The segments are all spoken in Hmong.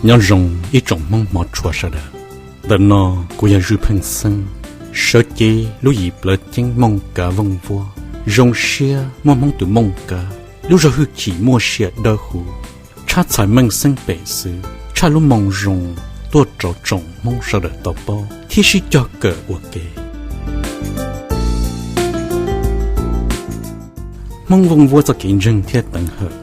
Nyob zoo ib tsoom Hmoob hmov tshua sawv daws. Ntawm no kuv yog Zwj Pheej Xeeb, sawv cev lub yim plawv ceeb Mooj Kav Vooj Vuab. Zoo siab muaj Hmoob tus Mooj Kav, lub zog hwj chim muaj sia dawb huv, tshab txhais meej xeeb pem xwv tshaj lub moo zoo tuaj rau tsoom Hmoob sawv daws tau paub thiab sib cog kawm ua ke. Hmoob Vooj Vuab txoj kev ntseeg thiab teev hawm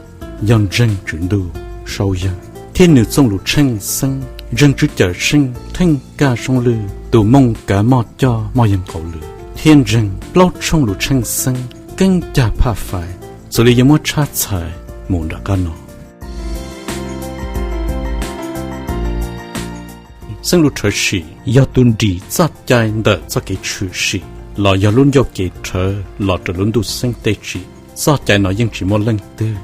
yog ntseeg Tswv Ntuj Saub Yawg thiab nws txooj lus tsheej xeeb, ntseeg Tswv Cawm Seej Theej Kaj Soob Lwj tus Mooj Kav Moj Coj Moj Yeeg Nqaus Lwm, thiab ntseeg plaub tshooj lus tsheej xeeb Keeb Cag Phaj Faiv, xws li yuav muab tshab txhais mus nram qab no. Xeeb Lub Rhawv Sim yog tus nrim txoj cai ntawm txoj kev tshwm sim los yog lub ncauj kev rhawv los rau lub ntuj xeeb teb tsim. Txoj cai no yeej tsis muaj leej twg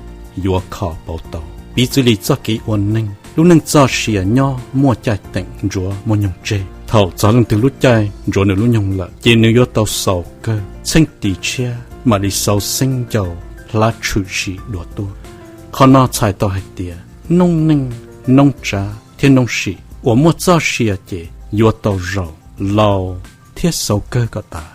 yuav kho pauv tau. Piv txwv li txoj kev ua neej, lub neej txoj sia nyob muaj caij teem ntsuav muaj nyoog tseg. Thaum txog leej twg lub caij ntsuav nws lub nyoog lawm, ces nws yuav tau xaus kawg, txheej tis tshiab mam li xaus xeeb ncau hlav tshwm sim dua tuaj. Qhov no txhais tau hais tias noob neej, noob tsav thiab noob sim uas muaj txoj sia ces yuav tau zaum, laus thiab xaus kawg kom tas.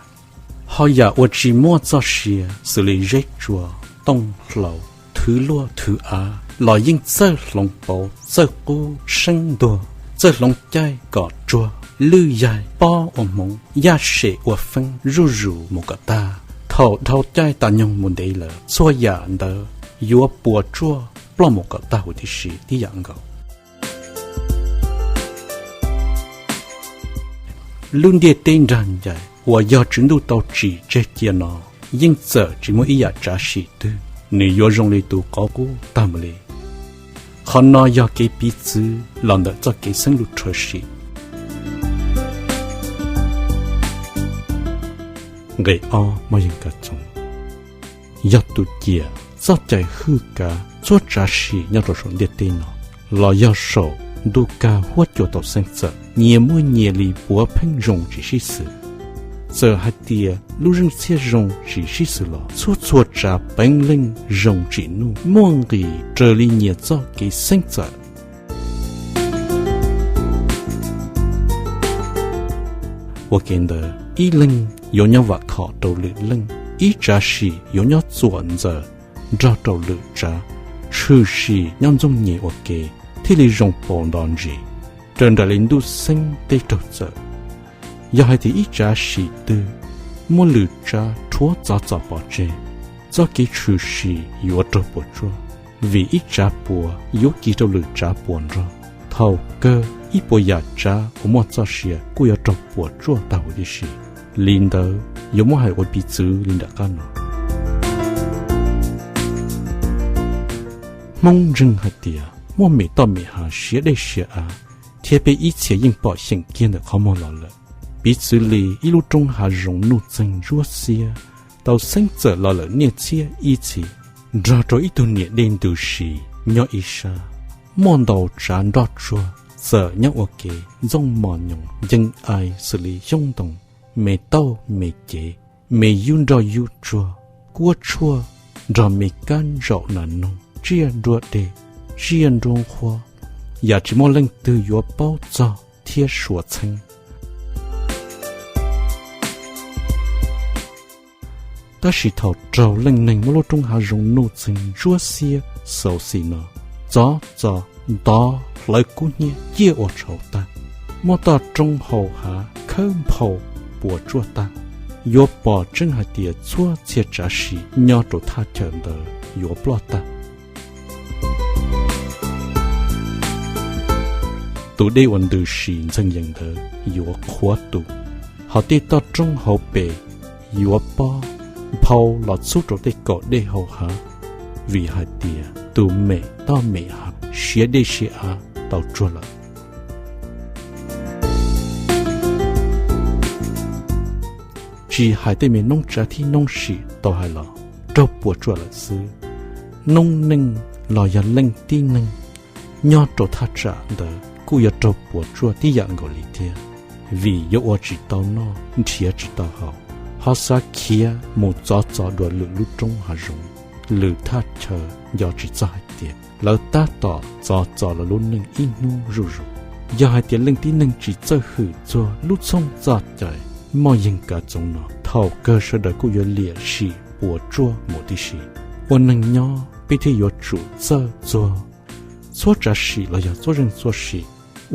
Ho yam uas tsis muaj txoj sia xws li zeb tsua, tooj hlau, thwv luaj thwv av los yeej txawj hloov pauv, txawj qub seeb ntuag, txawj hloov caij kom tsuag, lwj yaig pob ua hmoov, yaj sem ua feeb zuj zus mus kom tag. Thaum dhau caij tas nyoog mus ntev lawm, txhua yam ntawd yuav puas tsuaj ploj mus kom tag huv tib si tib yam nkaus. Lub ntiaj teb nrag ncais uas yog Tswv Ntuj tau tsim tseg cia no yeej txawm tsis muaj ib yam tsav sim twg nws yuav zoo li tus qauv qub tag mus li. Qhov no yog kev piv txwv los ntawm txoj kev Xeeb Lub Rhawv Sim. Nqe ob, yog tus ciam txoj cai hwj kav txhua tsav sim nyob rau saum ntiaj teb no los yog saum ntuj kag huab cua tau xeeb txawm, nyias muaj nyias li puav pheej zoo tsis sib xws. Txawm hais tias lub zeej txhiaj zoo tsis sib xws los txhua txhua tsav peev leej zoo tsim nuj muaj nqis raws li nyias txoj kev xeeb txawm. Ua ke ntawd ib leeg yuav nyob vam khom rau lwm leej, ib tsav sim yuav nyob txuam ntxaws nrog rau lwm tsav, tshwm sim nyob ntxooj nyem ua ke thiaj li zoo paus nto ntsis raws nraim li ntuj xeeb teb raug txawm. Yog hais tias ib tsav sim twg muaj lwm tsav rhuav txov txom pov tseg, txoj kev tshwm sim yuav raug puas tsuaj, vim ib tsav puas yuav kis rau lwm tsav puas nrog. Thaum kawg ib puas yam tsav uas muaj txoj sia kuj yuav raug puas tsuaj tag huv tib si. Li ntawd yuav muab hais ua piv txwv li nram qab no. Hmoob ntseeg hais tias muaj mem toj mem hav siav dej siav av, thiab peb ib txhia yeej pom xyeem kiag ntawm qhov muag los lawm. Piv txwv li ib lub roob hav zoov nuj txeeg ntsuab xiab tau xeeb txawm los lawm niaj txhiab ib txhis, nrog rau ib tug niam dej ntu si nyob ib sab. Muaj ntau tsav nroj tsuag txawm nyob ua ke ntxooj mos nyoos ncees ais xws li xyoob ntoo, me tauj me cev, me yub nroj yub tsuag, kuab tshuaj, nrog me kab ntsaum nas noog, tsiaj nruab deg, tsiaj nruab nqhuab, yam tsis muaj leej twg yuav paub txog thiab suav txheeb. Tab sis thaum raug leej neeg muab lub roob hav zoov nuj txeeg ntsuab xiab xauv xim no, txov txo ntov hlawv kub hnyiab ciaj ua tshauv tag, muab toj roob hau hav khawb nphau puas tsuaj tag, yuav pom tseeb hais tias txhua txhia tsav sim nyob rau thaj chaw ntawd yuav ploj tag. Tus dej uas ntws sim ntxheej yees ntawd yuav qhuav tu, hos tej toj roob hauv pes yuav pob nphau los txhub rau tej kaum dej hau hav, vim hais tias tus mem toj mem hav siav dej siav av tau tsuag lawm. Tsis hais tej me noob tsav thiab noob sim tau hais los raug puas tsuaj lawm xwb, noob neej los yog leej tib neeg nyob rau thaj tsam ntawd kuj yuav raug puas tsuaj tib yam nkaus li thiab, vim yuav ua tsis tau noj nrhiav tsis tau haus, ho xav khiav mus txov txo dua lwm lub roob hav zoov. lwm thaj chaw nco tsis txog hais tias lawv tab tom txov txo lawv lub neej ib hnub zuj zus. Yog hais tias leej tib neeg tsis txawj hwm txog lub txhooj txoj cai moj yeeg kav txoov no, thaum kawg sawv daws kuj yuav liam sim puas tsuaj mus tib si. Ua neeg nyob peb thiaj yuav tsum txawj txuag txhua tsav sim los yog txhua zeej txhua sim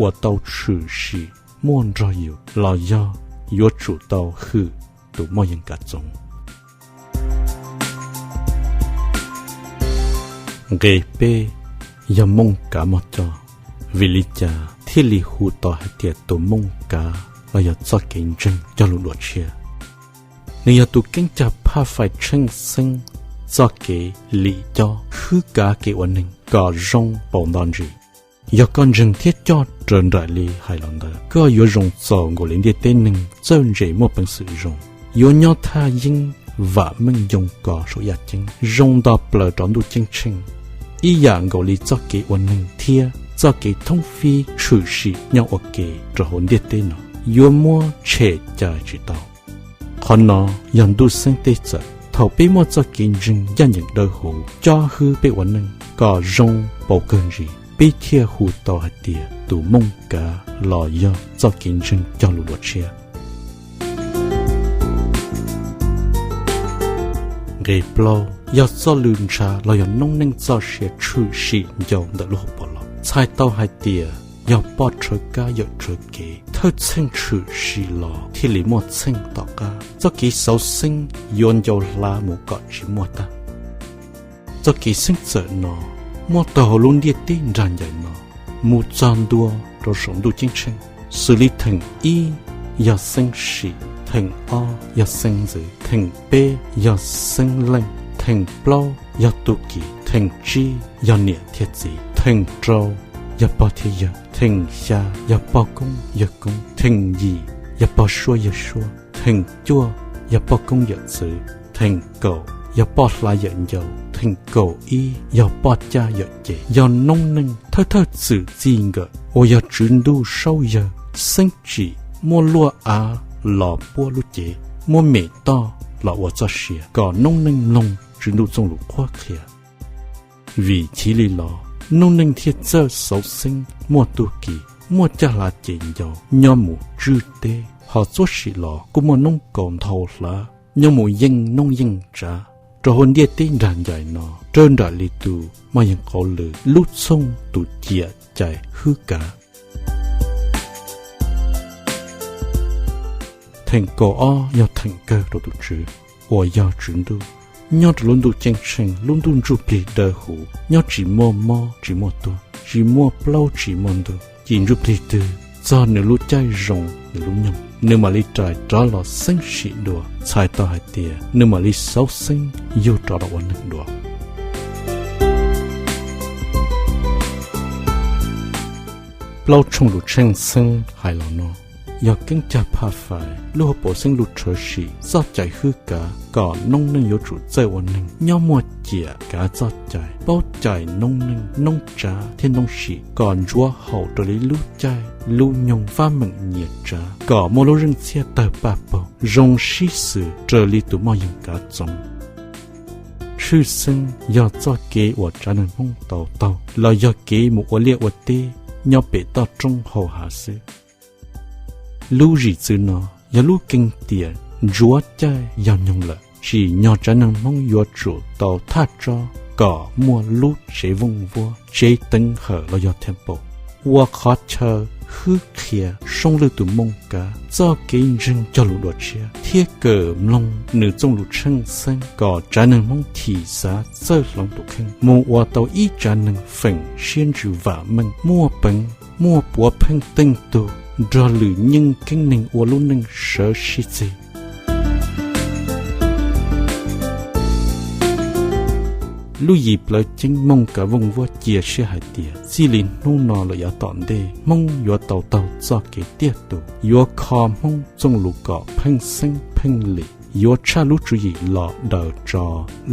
uas tau tshwm sim muaj nrog yus, los yog yuav tsum tau hwm tus moj yeeg kav txoov. Nqe peb yog mooj kav mog coj. Vim li cas thiaj li hu tau hais tias tus mooj kav los yog txoj kev ntseeg cog lus dua tshiab? Nws yog tus keeb cag phaj fais tsheej xeeb txoj kev lim cob hwb kav kev ua neeg kom zoo paus nto ntsis. Yog koj ntseeg thiab coj raws nraim li hais los ntawd, koj yuav zoo txaus nkaus li ntiaj teb neeg txawj ntse muaj peev xwm zoo, yuav nyob thaj yeeb vam meej yoo kos saum yaj ceeb zoo nto plaws rau ntuj ceeb tsheej, ib yam nkaus li txoj kev ua neeg thiab txoj kev thoob fib tshwm sim nyob ua ke rau hauv ntiaj teb no yuav muab tshem cais tsis tau. Qhov no yog ntuj xeeb tej txawm. Thaum peb muaj txoj kev ntseeg ncaj ncees dawb huv cob hwb peb ua neej kom zoo paus kawg ntsis, peb thiaj hu tau hais tias tus mooj kav los yog txoj kev ntseeg cog lus dua tshiab. Nqe plaub yog txoj lw ntshav los yog noob neej txoj sia tshwm sim ncau ntawm lub hauv paus los. Txhais tau hais tias yog poj rhawv kab yawm rhawv kev, thawj txheej tshwm sim los thiaj li muaj txheej tom qab. Txoj kev xauv xeeb yuav ncau hlav mus kom tsis muaj tag. Txoj kev xeeb txawm no muaj tag hauv lub ntiaj teb nrag ncais no mus txog ntua rau saum ntuj ceeb tsheej, xws li theem ib yog xeeb sim, theem ob yog xeeb ntxwv, theem peb yog xeeb leej, theem plaub yog tu kis, theem tsib yog niam thiab txiv, theem rau yog pog thiab yawg, theem xya yog pog koob yawg koob, theem yim yog pog suab yawg suab, theem cuaj yog poj koob yawm txwv, theem kaum yog poj hlav yawm ncau, theem kaum ib yog poj caj yawm ces. Yog noob neej thawj thawj txwm txij nkawm uas yog Tswv Ntuj Saub Yawg xeeb tsim muaj luaj av los puab lub cev, muab mem toj los ua txoj sia kom noob neej mloog Tswv Ntuj Txooj Lus qhuab qhia. Vim chiv li los noob neej thiaj txawj xauv xeeb muaj tug kis, muaj caj hlav ces ncau nyob mus tswj teb, ho txuab sim los kuj muaj noob kaus nthau hlav nyob mus yeej noob yeej tsav rau hauv ntiaj teb nrag ncais no, raws nraim li tus moj yeeg qauv lw lub txhooj tus ciam cais hwb kav. Theem kaum ob yog theem kawg rau tus Tswv uas yog Tswv Ntuj. Nyob rau lub ntuj ceeb tsheej, lub ntuj ntsuj plig dawb huv, nyob tsis muaj mob tsis muaj tuag, tsis muaj plaub tsis muaj ntug, cim ntsuj plig twg txog nws lub caij zoo nws lub nyoog, nws mam li rais rov los xeeb sim dua, txhais tau hais tias nws mam li xauv xeeb yug rov los ua neeg dua. Plaub tshooj lus tsheej xeeb hais los no yog keeb cag phaj fais lub hauv paus xeeb lus rhawv sim txoj cai hwb kav kom noob neej yuav tsum txawj ua neeg nyob muaj ciam kav txoj cai, paub cais noob neej noob tsav thiab noob sim kom ntsuav haum raws li lub caij lub nyoog fab meem nyias tsav, kom muaj lub zeej txhiaj tawg paj paug zoo sib xws raws li tus moj yeeg kav txoov. Tshwj xeeb yog txoj kev uas tsav neeg Hmoob tau taug los yog kev mus ua liaj ua teb nyob pem toj roob hauv hav xwb. Lub zim txwv no yog lub keeg tiam ntsuav caij yog nyoog lawm, tsim nyog tsav neeg Hmoob yuav tsum tau thaj tsob kom muaj lub tsev vooj vuab, tsev teev hawm los yog temple, ua qhov chaw hwb qhia soob lwj tus mooj kav txoj kev ntseeg cog lus dua tshiab thiab kawm mloog nws txooj lus tsheej xeeb kom tsav neeg Hmoob thim xav txawj hloov tus kheej mus ua tau ib tsav neeg feem siab ntsws vam meej muaj peev muaj puav pheej teej tug nrog lwm nyeej keeb neeg ua lub neej sawv sib txig. Lub yim plawv ceeb mooj kav vooj vuab cia siab hais tias txij li hnub no lawm yav tom ntej Hmoob yuav tau taug txoj kev tiaj tus, yuav kho Hmoob txooj lus kom pheej xeeb pheej lim, yuav tshaj lub tswv yim los daws tso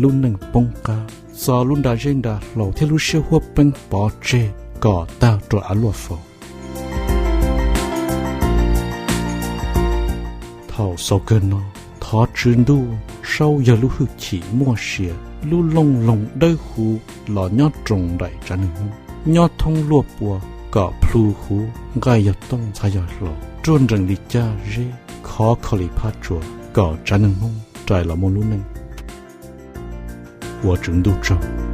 lub neej poob qab, txo lub nra zeb nra hlau thiab lub siab huab peeb pov tseg kom tag rau av luaj faus. Thaum xaus kawg no, thov Tswv Ntuj Saub yog lub hwj chim muaj sia, lub looj loog dawb huv los nyob roos nraim tsav neeg Hmoob, nyob thoob luaj pua kom plhu huv nqaij yog tooj ntxhab yog hlau, ruaj nrees li caj zeb, khov kho li phab tsua, kom tsav neeg Hmoob rais los muaj lub neej ua tswv ntuj tsaug.